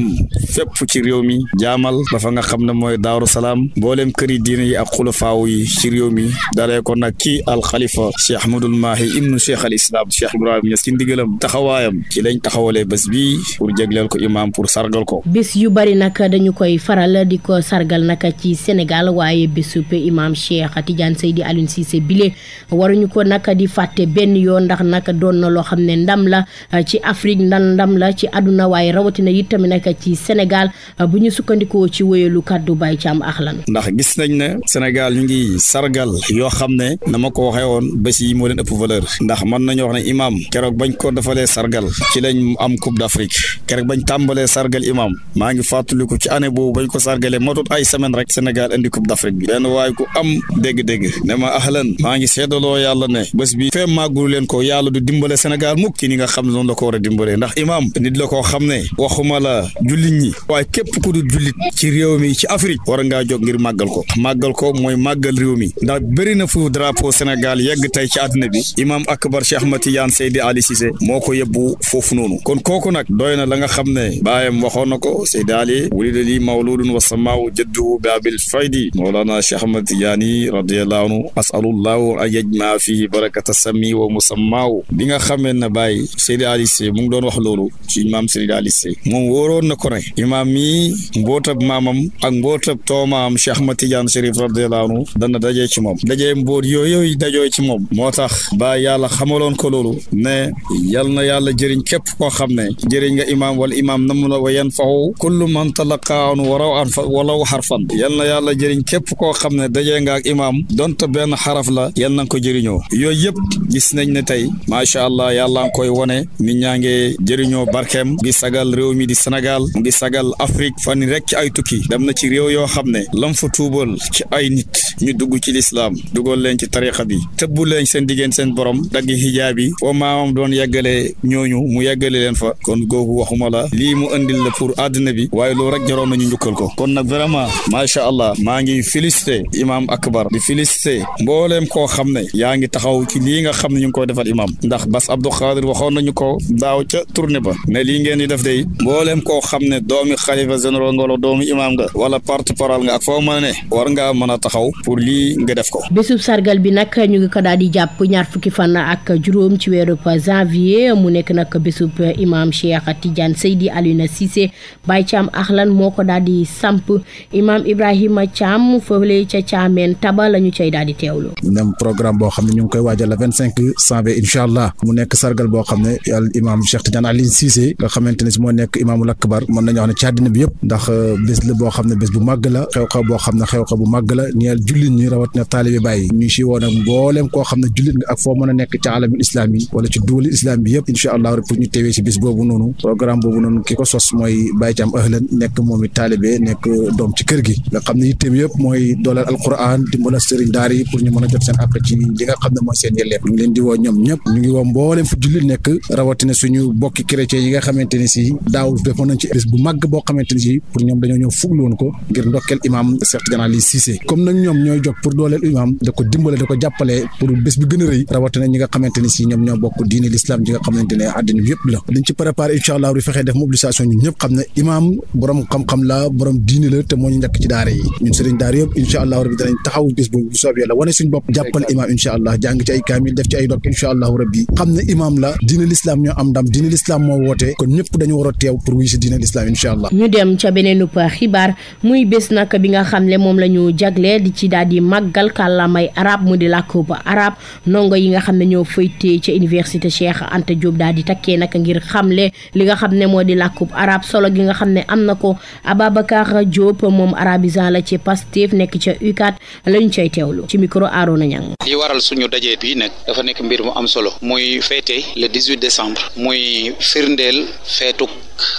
fépp ci réew mi jaamal dafa nga xam ne mooy Daaru Salaam mboolem këri diine yi ak xulafaaw yi ci réew mi dalee ko nag ci alxalifa Cheikh Ahmadul Mahi ibnu Cheikh al Islam Cheikh Ibrahima Niass ci ndigalam taxawaayam ci lañ taxawalee bés bi pour jégleel ko imam pour sargal ko. bés yu bari nag dañu koy faral di ko sargal nag ci Sénégal waaye bésub imam Cheikh Tidiane Seydi Aliou Cissé bile waruñu ko nag di fàtte benn yoon ndax nag doon na loo xam ne ndam la ci Afrique ndam la ci àdduna waaye rawatina it tamit nag ci Sénégal bu ñu sukkandikoo ci wéyalu kàddu Baye Thiam Akhlan. ndax gis nañ ne Sénégal ñu ngi sargal yoo xam ne na ma ko waxee woon bés yi moo leen ëpp valeur ndax mën nañu wax ne imam keroog bañ ko defalee sargal ci lañ am coupe d'Afrique keroog bañ tàmbalee sargal imam maa ngi fàttaliku ci année boobu bañ ko sargalee matut ay semaine rek Sénégal indi coupe d'Afrique bi benn waaye ku am dégg-dégg ne ma ahlan maa ngi seedaloo yàlla ne bés bi fee màggulu leen ko yàlla du dimbale Sénégal mukk ci ni nga xam ne noonu la ko war a dimbalee ndax imam nit la koo xam ne waxuma la jullit ñi waaye képp ku du jullit ci réew mi ci Afrique war ngaa jóg ngir màggal ko mooy màggal réew mi ndax bëri na fu drapeau Sénégal yegg tey ci àddina bi imam akbar Cheikh Ahmed Tidiane Seydi Ali Cissé moo ko yebbu foofu noonu kon kooku nag doy na la nga xam ne baayam waxoon na ko Seydi Ali wulida li mawludun wa samaahu jadduhu bi abil faydi mawlana Cheikh Ahmed Tidiane radiyallahu anhu asalullahu an yajmaa fihi barakata sami wa musammaahu bi nga xamee ne Baye Seydi Ali Cissé mu ngi doon wax loolu ci imam Seydi Ali Cissé moom wóoroon na ko ne imam mi mbootab maamam ak mbootab toomaam Cheikh Ahmed Tidiane Chérif radiyallahu anhu dana dajee ci moom dajee mboot yooyu dajoo ci moom moo tax ba yàlla xamaloon ko loolu ne yal na yàlla jëriñ képp koo xam ne jëriñ nga imam wala imam namu la wa yanfahu kullu man talaqa an walaw harfan yal na yàlla jëriñ képp koo xam ne dajee nga ak imam donte benn xaraf la yal na ko jëriñoo yooyu yëpp gis nañ ne tey macha allah yàlla nga koy wone nit ñaa ngi jëriñoo barkeem ngi sagal réew mi di Sénégal mu ngi sagal Afrique fan rek ci ay tukki dem na ci réew yoo xam ne lam fa tuubal ci ay nit ñu dugg ci lislaam dugal leen ci tarixa bi tëbbu leen seen diggéen seen borom dagg hijaab yi foo maamam doon yeggale ñooñu mu yeggale leen fa kon googu waxuma la lii mu andil la pour àddina bi waaye loolu rek jaroon nañu njukkal ko kon nag vraiment macha allah maa ngi félicité imam akbar di félicité mbooleem koo xam ne yaa ngi taxaw ci lii nga xam ne ñu ngi koy defal imam ndax Bass Abdou Khadir waxoon nañu ko daaw ca tournée ba ne lii ngeen di def day mbooleem koo xam ne doomi xalifa général nga wala doomi imam nga wala porte-parole nga ak foo mën a ne war ngaa mën a taxaw pour lii nga def ko. bésub sargal bi nag ñu ngi ko daal di jàpp ñaar fukki fan ak juróom ci weeru janvier mu nekk nag bésub imam Cheikh Tidiane Seydi Aliou Cissé Baye Thiam Akhlan moo ko daal di samp imam Ibrahima Thiam fële ca Thiamène Taba la ñu cay daal di teewlu. même programme boo xam ne ñu ngi koy waajal le 25 janvier incha allah mu nekk sargal boo xam ne yàlla imam Cheikh Tidiane Aliou Cissé nga xamante ne si moo nekk imaamul akbar mën nañu wax ne ci àddina bi yëpp ndax bés la boo xam ne bés bu màgg la xew-xew boo xam ne xew-xew bu màgg la ñeel jullit ñi rawatina taalibe Baay ñu si woon ak mbooleem koo xam ne jullit nga ak foo mën a nekk ci alamul islam yi wala ci duwali islam bi yëpp incha allah rek pour ñu teewee si bés boobu noonu programme boobu noonu ki ko sos mooy Baye Thiam Akhlan nekk moom it taalibe nekk doom ci kër gi nga xam ne yitteem yëpp mooy dooleel alquran dimbala sëriñ daar yi pour ñu mën a jot seen àq ci li nga xam ne mooy seen yelleef ñu ngi leen di woo ñoom ñëpp ñu ngi woo mbooleem fu jullit nekk rawatina suñu bokki chrétien yi nga xamante ni si daaw defoon nañ ci bés bu màgg boo xamante ni si pour ñoom dañoo ñëw fuglu woon ko ngir ndokkeel imam Cheikh Tidiane Aliou Cissé comme nag ñoom ñooy jóg pour dooleel imam da ko dimbale da ko jàppale pour bés bi gën a rëy rawatina ñi nga xamante ni si ñoom ñoo bokk diine l'islam ji nga xamante ne àddina bi yëpp la dañ ci préparé incha allah ru fexee def mobilisation ñun ñëpp xam ne imam borom xam-xam la borom diine la te moo ñu njëkk ci daara yi ñun sëriñ daara yëpp incha allah rabbi danañ taxaw bés boobu bu soob yàlla wane suñ bopp jàppal imam incha allah jàng ci ay kaamil def ci ay dok incha allah rabbi xam ne imam la diine l'islam ñoo am ndam diine l'islam moo woote kon ñëpp dañu war a teew pour wuy si diine l'islam incha allah. ñu dem ca beneen xibaar muy bés nag nag bi nga xam ne moom la ñu jagle di ci daal di màggal kàllaamay arab mu di làkku ba arab ndongo yi nga xam ne ñoo faytee ca université Cheikh Anta Diop daal di takkee nag ngir xamle li nga xam ne moo di làkkub arab solo gi nga xam ne am na ko. Ababacar Diop moom arabisant la ci Pastef nekk ca UCAD lañu cay teewlu ci micro Arona Niang. li waral suñu dajee bi nag dafa nekk mbir mu am solo muy féete le 18 décembre muy firndeel feetuk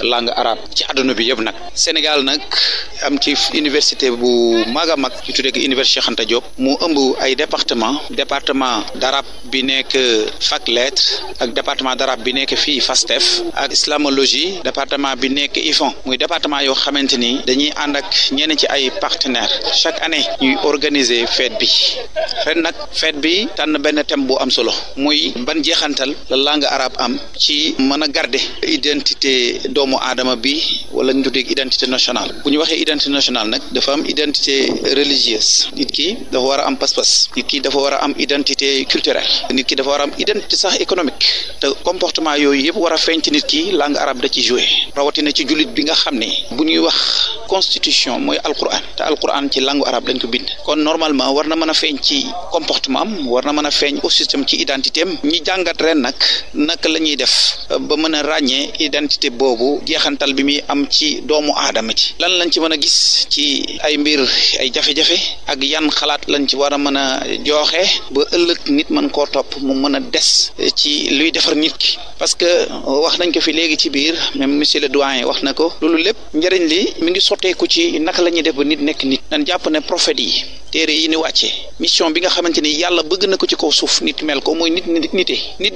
langue arabe ci àdduna bi yëpp nag Sénégal nag am ci université bu mag a mag ci tuddee ko université Cheikh Anta Diop mu ëmb ay département d'arabe bi nekk fac lettres ak département d'arabe bi nekk fii FASTEF ak islamologie département bi nekk IFAN muy département yoo xamante ni dañuy ànd ak ñenn ci ay partenaires chaque année ñuy organiser fête bi ren nag fête bi tànn benn thème bu am solo muy ban jeexantal la langue arabe am ci mën a garder identité doomu aadama bi wala ñu tuddee identité nationale bu ñu waxee identité nationale nag dafa am identité religieuse nit ki dafa war a am pas-pas nit ki dafa war a am identité culturelle nit ki dafa war a am identité sax économique te comportement yooyu yëpp war a feeñ ci nit ki langue arabe da ci joué rawatina ci jullit bi nga xam ne bu ñuy wax constitution mooy alquran te alquran ci langue arabe lañ ko bind kon normalement war na mën a feeñ ci comportement am war na mën a feeñ au système ci identité am ñi jàngat ren nag naka la ñuy def ba mën a ràññee identité boobu jeexantal bi muy am ci doomu aadama ci lan lañ ci mën a gis ci ay mbir ay jafe-jafe ak yan xalaat lañ ci war a mën a joxe ba ëllëg nit mën koo topp mu mën a des ci luy defar nit ki parce que wax nañ ko fi léegi ci biir même monsieur le doyen wax na ko loolu lépp njëriñ li mi ngi sotteeku ci naka la ñuy def ba nit nekk nit dañ jàpp ne prophète yi téere yi ni wàcce mission bi nga xamante ni yàlla bëgg na ko ci kaw suuf nit mel ko mooy nit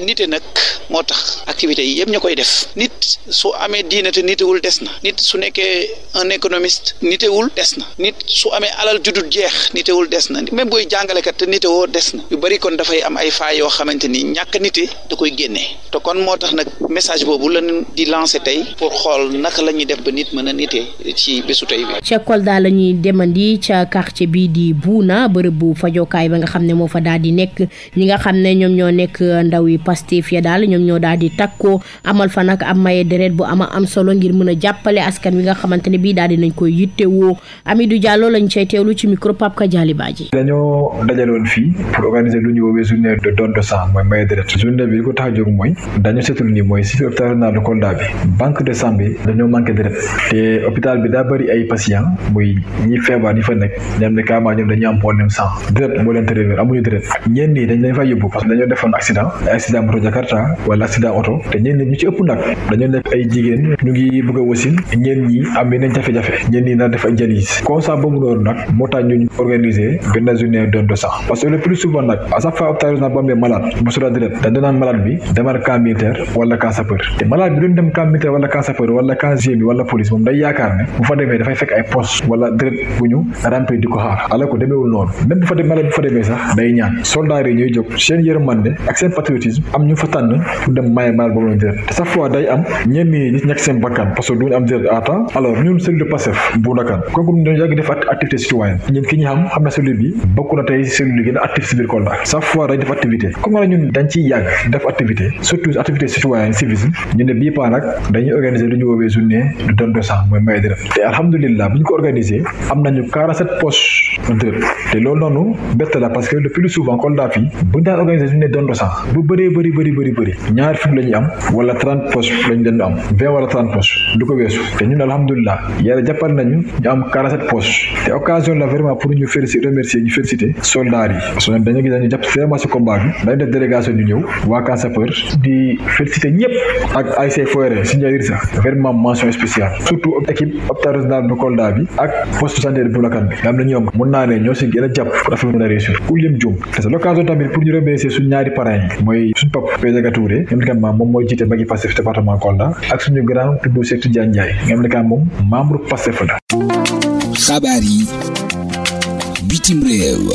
nite nag moo tax activités yi yëpp ñu koy def nit su amee diine te nitewul des na nit su nekkee un économiste nitewul des na nit su amee alal judut jeex nitewul des na même booy jàngalekat te nitewoo des na yu bari kon dafay am ay faay yoo xamante ni ñàkk nite da koy génnee te kon moo tax nag message boobu la ñu di lancer tey pour xool naka la ñuy def ba nit mën a nite ci bésu tey bi. ca Kolda la ñuy demandi ca quartier bii di Buuna bërëb bu fajokaay ba nga xam ne moo fa daal di nekk ñi nga xam ne ñoom ñoo nekk ndaw yi Pastef ya daal ñoom ñoo daal di takkoo amal fa nag am maye deret bu am solo ngir mën a jàppale askan wi nga xamante ne bii daal di nañ koy yittewoo Amidou Diallo lañ cay teewlu ci micro Pape Kadiali Badji. dañoo dajaloon fii pour organiser lu ñu woowee journée de don de sang mooy maye deret journée bi li ko tax a jóg mooy dañu seetlu ni mooy si hôpital régional de Kolda bi banque de sang bi dañoo manqué deret te hôpital bi daa bëri ay patients muy ñi feebar ñi fa nekk ñoom ne carrément ñoom dañuy am problème sang deret moo leen tërëwéer amuñu deret ñenn ñi dañ leen fay yóbbu parce que dañoo defoon accident moto Jakarta wala accident oto te ñenn ñi ñu ci ëpp nag dañoo nekk ay jigéen ñu ngi bëgg a wasin ñenn ñi am yeneen jafe-jafe ñenn ñi na def ay dialyse constat boobu noonu nag moo tax ñu organiser benn journée don de sang parce que le plus souvent nag à chaque fois hôpital régional bu amee malade bu soxla deret dañ doon naan malade bi demal camp militaire wala camp sapeur te malade bi doon dem camp militaire wala camp sapeur wala camp GMI wala police moom day yaakaar ne bu fa demee dafay fekk ay poste wala deret bu ñu remplir di ko xaar alors que demeewul noonu même bu fa malade bu fa demee sax day ñaan soldats yi ñooy jóg seen yërmande ak seen patriotisme am ñu fa tànn pour dem maye malade boobu noonu deret te chaque fois day am ñenn ñi ñàkk seen bakkan parce que duñu am deret à temps alors ñun cellule de Pastef bu Ndakan kooku ñu yàgg def activité citoyenne ñun ki ñu xam na cellule bi bokk na tey cellule yi gën a actif si biir Kolda chaque fois dañ def activité comme nga ñun dañ ciy yàgg def activité surtout activité citoyenne civisme ñu ne bii paa nag dañuy organiser lu ñu woowee journée de don de sang mooy maye deret te alhamdulilah bu ñu ko organiser am nañu 47 poches deret te loolu noonu bett la parce que le plus souvent Kolda fii bu ñu daan organiser journée don de sang bu bëree bëri ñaar fukk la ñuy am wala 30 poches lañu doon am 20 wala 30 poches du ko weesu te ñun alhamdulilah yàlla jàppal nañu ñu am 47 poches te occasion la vraiment pour ñu remercier ñu féliciter soldats yi parce que dañu gis dañu jàpp vraiment si combat bi dañu def délégation ñu ñëw waa camp sapeur di féliciter ñëpp ak ASC Foire si njëriñ sax vraiment mention spéciale surtout équipe hôpital régional de Kolda bi ak poste de santé bu Ndakan bi nga xam ne ñoom mun naa ne ñoo si gën a jàpp rafet mën a réussir ku lim juum te c'est l'occasion tamit pour ñu remercier suñu ñaari parrains yi mooy suñu pap Péjaga Touré ñoom itam moom mooy jiite magi Pastef département Kolda ak suñu grand tudd Cheikh Tidiane Ndiaye ñoom itam moom membre Pastef la. xabaar yi bitim réew.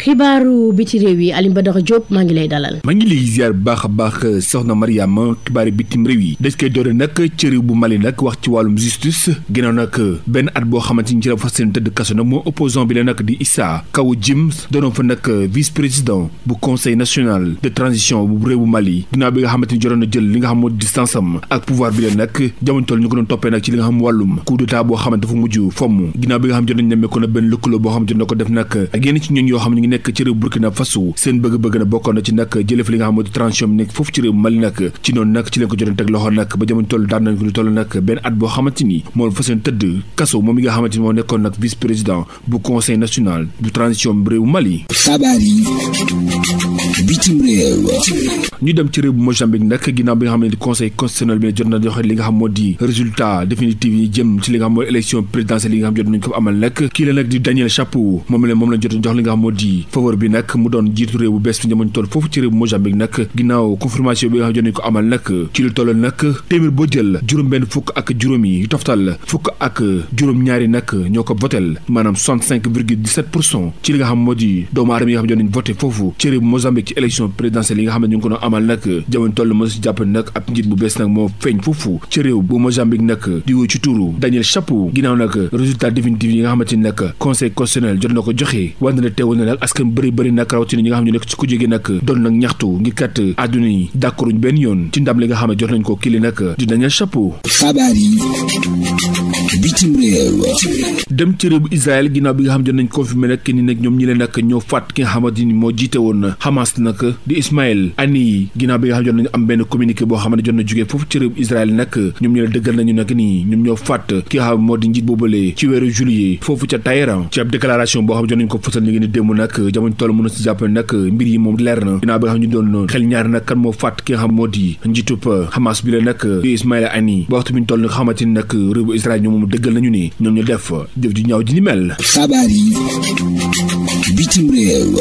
xibaaru biti réew yi Alioune Badara Diop maa ngi lay dalal. maa ngi lay ziar bu baax a baax soxna Mariama xibaari bitim réew yi des koy doore nag ci réew bu Mali nag wax ci wàllum justice ginnaaw nag benn at boo xamante ni ci la fas yéene tëdd kaso nag moo opposant bi la nag di Issa Kaw Jim doonoon fa nag vice président bu conseil national de transition bu réew bu Mali ginnaaw bi nga xamante ni jotoon na jël li nga xam moo distance am ak pouvoir bi la nag jamono toll ñu ko doon toppee nag ci li nga xam wàllum coup d'état boo xamante dafa mujj fomm ginnaaw bi nga xam jot nañ nemmeeku na benn lëkkaloo boo xam jot na ko def nag ak yenn ci ñooñ yoo xam ne ñu ngi nekk ci réew Burkina Faso seen bëgg-bëgg na bokkoon na ci nag jëlee fa li nga xam moo di transition bi nekk foofu ci réew Mali nag ci noonu nag ci leen ko jotoon teg loxo nag ba jamono toll daan nañ ko lu toll nag benn at boo xamante ni moo fa seen tëdd kaso moom mi nga xamante ni moo nekkoon nag vice président bu conseil national bu transition bu réew Mali. xabaar yi bitim réew. ñu dem ci réew bu Mozambique nag ginnaaw bi nga xam ne conseil constitutionnel bi ne jot na joxe li nga xam moo di résultat définitif yi jëm ci li nga xam moo élection présidentielle yi nga xam jot nañ ko amal nag kii la nag di Daniel Chapo moom lañ jot jox li nga xam moo di faveur bi nag mu doon jiitu réew bu bees fi jamono toll foofu ci réew bu Mozambique nag ginnaaw confirmation bi nga xam jot nañ ko amal nag ci lu toll nag téeméer boo jël juróom-benn fukk ak juróom yi toftal fukk ak juróom-ñaari nag ñoo ko votel maanaam 65,17% ci li nga xam moo di doomu aadama yi nga xam jot nañ voté foofu ci réew bu Mozambique ci élection présidentielle yi nga xam ne ñu ngi ko doon amal nag jamono toll moo si jàpp nag ab njiit bu bees nag moo feeñ foofu ci réew bu Mozambique nag di woo ci turu Daniel Chapo ginnaaw nag résultat définitif yi nga xamante ni nag conseil constitutionnel jot na ko joxe wante ne teewul na nag askan bëri nag rawatina ñi nga xam ne nekk ci ku jóge nag doon nag ñaxtu ngir kat àdduna yi d'accorduñ benn yoon ci ndam li nga xam ne jot nañ ko kili nag di Daniel Chapo. xabaar yi bitim réew. dem ci réew bu Israël ginnaaw bi nga xam jot nañ confirmé nag ni nag ñoom ñi leen nag ñoo faat ki nga xamante ni moo jiite woon Hamas nag di Ismaël Haniyeh ginnaaw bi nga xam jot nañu am benn communiqué boo xam ne jot na jógee foofu ci réew bu Israël nag ñoom ñi la dëggal nañu nag nii ñoom ñoo faat ki nga xam moo di njiit boobalee ci weeru juillet foofu ca Téhéran ci ab déclaration boo xam jot nañ ko fësal ñu ngi ni démb nag jamono toll mën na si jàpp nag mbir yi moom leer na ginnaaw bi nga xam ñu doon xel ñaar nag kan moo faat ki nga xam moo di njiitub Hamas bi la nag di Ismaël Haniyeh ba waxtu bi ñu toll nag xamante ni nag réew bu Israël ñoom moom dëggal nañu ni ñoom ñu def jëf ji ñaaw ji ni mel. xabaar yi bitim réew.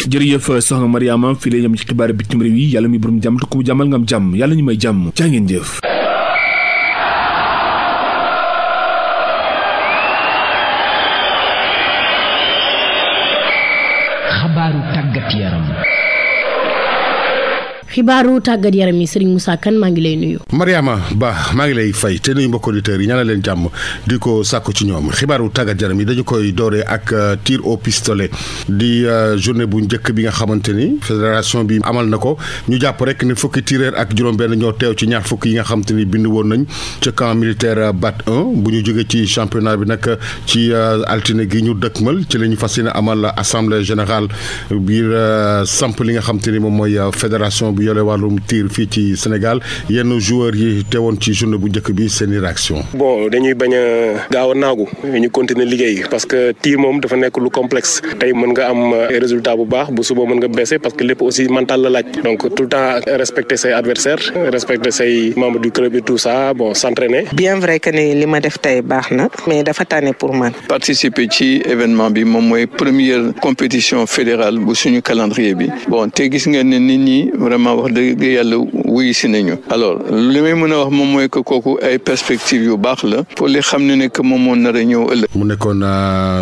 jërëjëf soxna Mariama fii lay ñam ci xibaar bitim réew yi yàlla muy borom jàmm te ku mu jàmmal nga am jàmm yàlla ñu may jàmm jaa ngeen jëf. xabaaru tàggat yaram. xibaaru tàggat yaram yi Serigne Moussa Kane maa ngi lay nuyu. Mariama Ba maa ngi lay fay te nuyu mbokk auditeurs yi ñaanal leen jàmm di ko sàkku ci ñoom xibaaru tàggat yaram yi dañu koy dooree ak tir au pistolet di journée bu njëkk bi nga xamante ni fédération bi amal na ko ñu jàpp rek ne fukki tireur ak juróom-benn ñoo teew ci ñaar fukk yi nga xamante ni bind woon nañ ca camp militaire BAT 1 bu ñu jógee ci championnat bi nag ci altine gi ñu dëkkmal ci la ñu fas yéene amal assemblée générale biir samp li nga xamante ni moom mooy fédération bi yole wàllum tir fii ci Sénégal yenn joueurs yi teewoon ci journée bu njëkk bi seen i réaction. bon dañuy bañ a gaaw a naagu ñu continuer liggéey parce que tir moom dafa nekk lu complexe tey mën nga am résultat bu baax bu suba mën nga baisser parce que lépp aussi mental la laaj donc tout le temps respecter say adversaires respecter say membres du club et tout ça bon s'entraîner. bien vrai que ne li ma def tey baax na mais dafa tànne pour man. participer ci événement bi moom mooy première compétition fédérale bu suñu calendrier bi bon te gis nga ne nit ñi vraiment wax dëgg yàlla wuyu si nañu alors li may mën a wax moom mooy que kooku ay perspectives yu baax la pour li xam ne que moom moo nar a ñëw ëllëg. mu nekkoon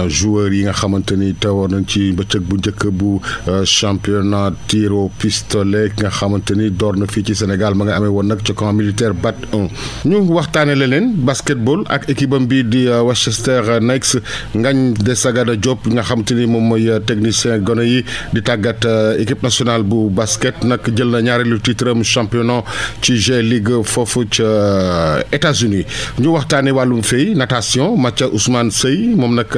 joueurs yi nga xamante ni teewoon nañ ci bëccëg bu njëkk bu championnat tir au pistolet nga xamante ni door na fii ci Sénégal ma nga amee woon nag ci camp militaire BAT 1 ñu waxtaane leneen basketball ak équipe am bi di Westchester Knights Ngagne Desagada Diop nga xamante ni moom mooy technicien gone yi di tàggat équipe nationale bu basket nag jël na ñaareelu titre am championnat ci G League foofu ca États-Unis ñu waxtaane wàllum fey natation Mathia Ousmane Seye moom nag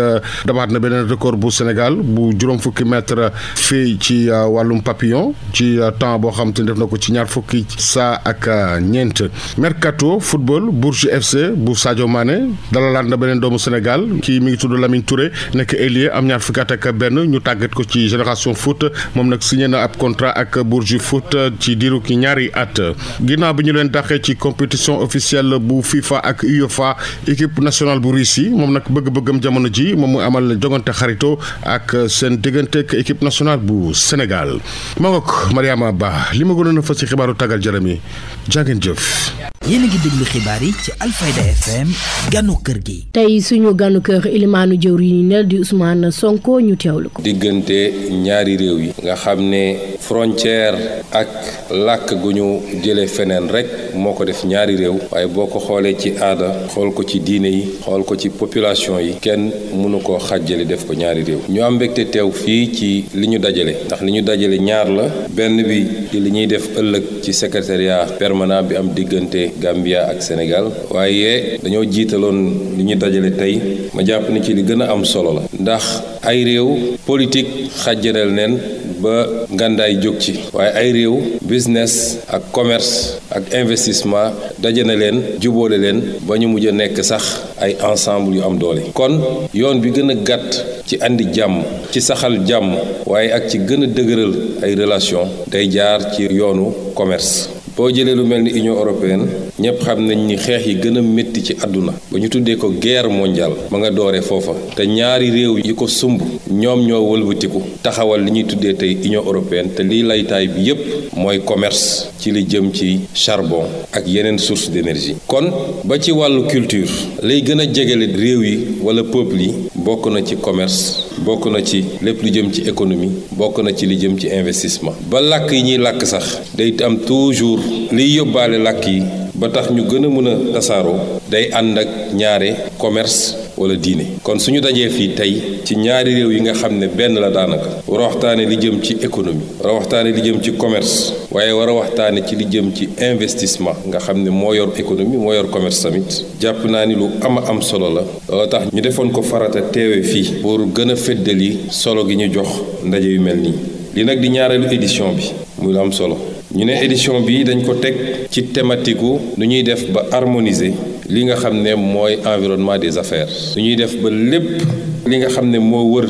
dabaat na beneen record bu Sénégal bu juróom fukki mètre fey ci wàllum papillon ci temps boo xam te def na ko ci ñaar fukki saa ak ñeent. Mercato football Bourges FC bu Sadio Mané dalalaat na beneen doomu Sénégal kii mi ngi tudd Lamine Touré nekk ailier am ñaar fukki at ak benn ñu tàggat ko ci Génération Foot moom nag signé na ab contrat ak Bourges Foot ci diiru ki ñaari at ginnaaw bi ñu leen dàqee ci compétition officielle bu FIFA ak UEFA équipe nationale bu Russie moom nag bëgg-bëggam jamono ji moom mu amal jogante xarito ak seen diggante ak équipe nationale bu Sénégal ma ngoog Mariama Ba li ma gënoon a fas ci xibaaru tàggal jaram yi jàngeen jëf yéen a ngi déglu xibaar yi ci Alfayda FM ganu kër gi. tey suñu ganu kër ilimaanu jëwriñ yi di Ousmane Sonko ñu teewlu ko. diggante ñaari réew yi nga xam ne frontière ak làkk gu ñu jëlee feneen rek moo ko def ñaari réew waaye boo ko xoolee ci aada xool ko ci diine yi xool ko ci population yi kenn mënu koo xàjjale def ko ñaari réew ñu am mbégte teew fii ci li ñu dajale ndax li ñu dajale ñaar la benn bi ci li ñuy def ëllëg ci secrétariat permanent bi am diggante Gambia ak Sénégal waaye dañoo jiitaloon li ñu dajale tey ma jàpp ni ci li gën a am solo la ndax ay réew politique xàjjaleel neen ba ngàndaay jóg ci waaye ay réew business ak commerce ak investissement daje na leen jubóole leen ba ñu mujj a nekk sax ay ensemble yu am doole kon yoon bi gën a gàtt ci andi jàmm ci saxal jàmm waaye ak ci gën a dëgëral ay relation day jaar ci yoonu commerce boo jëlee lu mel ni Union européenne ñëpp xam nañ ni xeex yi gën a métti ci àdduna ba ñu tuddee ko guerre mondiale ma nga dooree foofa te ñaari réew yi ko sumb ñoom ñoo wëlbatiku taxawal li ñuy tuddee tey Union européenne te lii laytaay bi yépp mooy commerce ci li jëm ci charbon ak yeneen source d'énergie kon ba ci wàllu culture lay gën a jegele réew yi wala peuple yi bokk na ci commerce bokk na ci lépp lu jëm ci économie bokk na ci li jëm ci investissement ba làkk yi ñuy làkk sax day am toujours liy yóbbaale làkk yi ba tax ñu gën a mën a tasaaroo day ànd ak ñaare commerce wala diine kon suñu dajee fii tey ci ñaari réew yi nga xam ne benn la daanaka war a waxtaane li jëm ci économie war a waxtaane li jëm ci commerce waaye war a waxtaane ci li jëm ci investissement nga xam ne moo yor économie moo yor commerce tamit jàpp naa ni lu am solo la loolu tax ñu defoon ko farata teewe fii pour gën a feddali solo gi ñu jox ndaje yu mel nii li nag di ñaareelu édition bi muy lu am solo ñu ne édition bi dañ ko teg ci thématique gu nu ñuy def ba harmoniser li nga xam ne mooy environnement des affaires nu ñuy def ba lépp li nga xam ne moo wër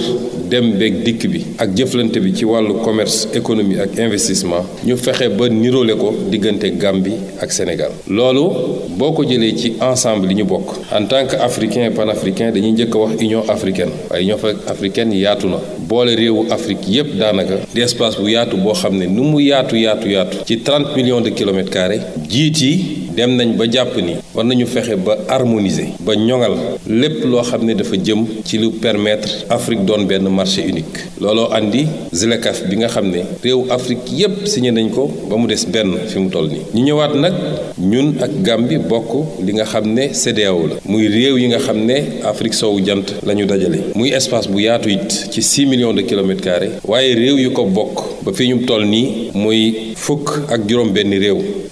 dem beeg dikk bi ak jëflante bi ci wàllu commerce économie ak investissement ñu fexe ba niroole ko diggante Gambie ak Sénégal loolu boo ko jëlee ci ensemble li ñu bokk en tant que africain panafricain dañuy njëkk a wax Union africaine waaye Union africaine yaatu na boole réewu Afrique yépp daanaka di espace bu yaatu boo xam ne nu mu yaatu ci 30 millions de kilomètres carrés jiit yi dem nañ ba jàpp ni war nañu fexe ba harmoniser ba ñoŋal lépp loo xam ne dafa jëm ci lu permettre Afrique doon benn marché unique looloo andi ZLECAf bi nga xam ne réew Afrique yépp signé nañ ko ba mu des benn fi mu toll nii ñu ñëwaat nag ñun ak Gambie bokk li nga xam ne CEDEAO la muy réew yi nga xam ne Afrique soowu jant la ñu dajale muy espace bu yaatu it ci 6 millions de kilomètres carrés waaye réew yu ko bokk ba fi ñu toll nii muy fukk ak juróom benn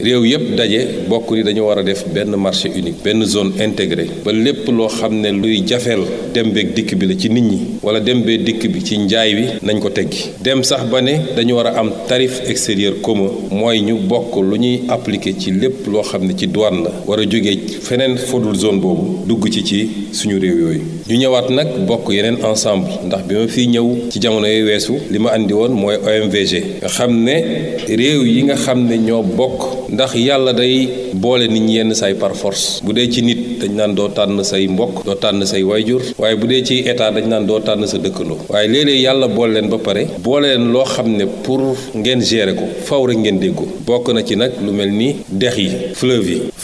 réew yépp daje bokk ni dañu war a def benn marché unique benn zone intégrée ba lépp loo xam ne luy jafeel dem beeg dikk bi la ci nit ñi wala dem beeg dikk bi ci njaay wi nañ ko teggi dem sax ba ne dañu war a am tarif extérieur commun mooy ñu bokk lu ñuy appliquer ci lépp loo xam ne ci douane la war a jógee feneen fodul zone boobu dugg ci suñu réew yooyu ñu ñëwaat nag bokk yeneen ensemble ndax bi ma fiy ñëw ci jamono yi weesu li ma andi woon mooy OMVG nga xam ne réew yi nga xam ne ñoo bokk ndax yàlla day boole nit ñi yenn say par force bu dee ci nit dañ naan doo tànn say mbokk doo tànn say wayjur waaye bu dee ci état dañ naan doo tànn sa dëkkandoo waaye léeg-léeg yàlla boole leen ba pare boole leen loo xam ne pour ngeen gérer ko faw rek ngeen déggoo bokk na ci nag lu mel ni dex yi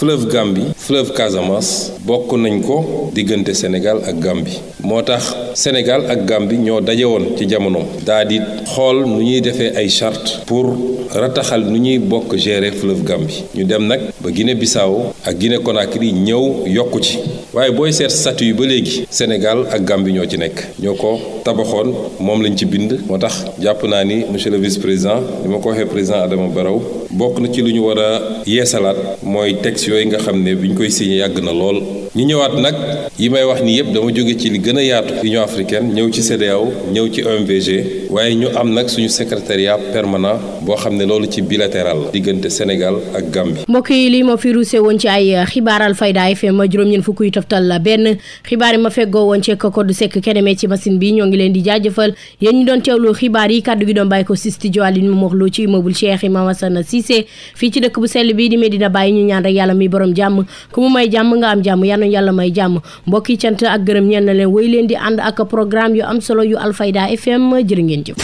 fleuve Gambie fleuve Casamance bokk nañ ko diggante Sénégal ak Gambie moo tax Sénégal ak Gambie ñoo daje woon ci jamonoom daa di xool nu ñuy defee ay charte pour rataxal nu ñuy bokk gérer fleuve Gambie ñu dem nag ba Guinée Bissau ak Guinée Conakry ñëw yokku ci waaye booy seet statut yi ba léegi Sénégal ak Gambie ñoo ci nekk ñoo ko tabaxoon moom lañ ci bind moo tax jàpp naa ni monsieur le vice-président li ma ko waxee président Adama Barrow bokk na ci lu ñu war a yeesalaat mooy texte yooyu nga xam ne bi ñu koy signé yàgg na lool ñu ñëwaat nag yi may wax ni yëpp dama jóge ci li gën a yaatu Union africaine ñëw ci CEDEAO ñëw ci OMVG waaye ñu am nag suñu secrétariat permanent boo xam ne loolu ci bilatéral la diggante Sénégal ak Gambie. mbokk yi lii ma fi ruuse woon ci ay xibaar Alfayda FM juróom-ñeent fukk yu toftal la benn xibaar yi ma feggoo woon ci Codou Seck keneme ci machine bi ñoo ngi leen di jaajëfal yéen ñu doon teewlu xibaar yi kaddu gi doon bàyyi ko si studio Aline Momar Lo ci immeuble Cheikh Imam Assane Cissé fii ci dëkk bu sell bii di Medina Baye ñu ñaan rek yàlla mi borom jàmm ku mu may jàmm nga am jàmm yal na yàlla may jàmm mbokk yi cant ak gërëm ñeen na leen woy leen di ànd ak programme yu am solo yu Alfayda FM jërë ngeen jëf.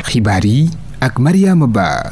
xibaar yi ak Mariama Ba.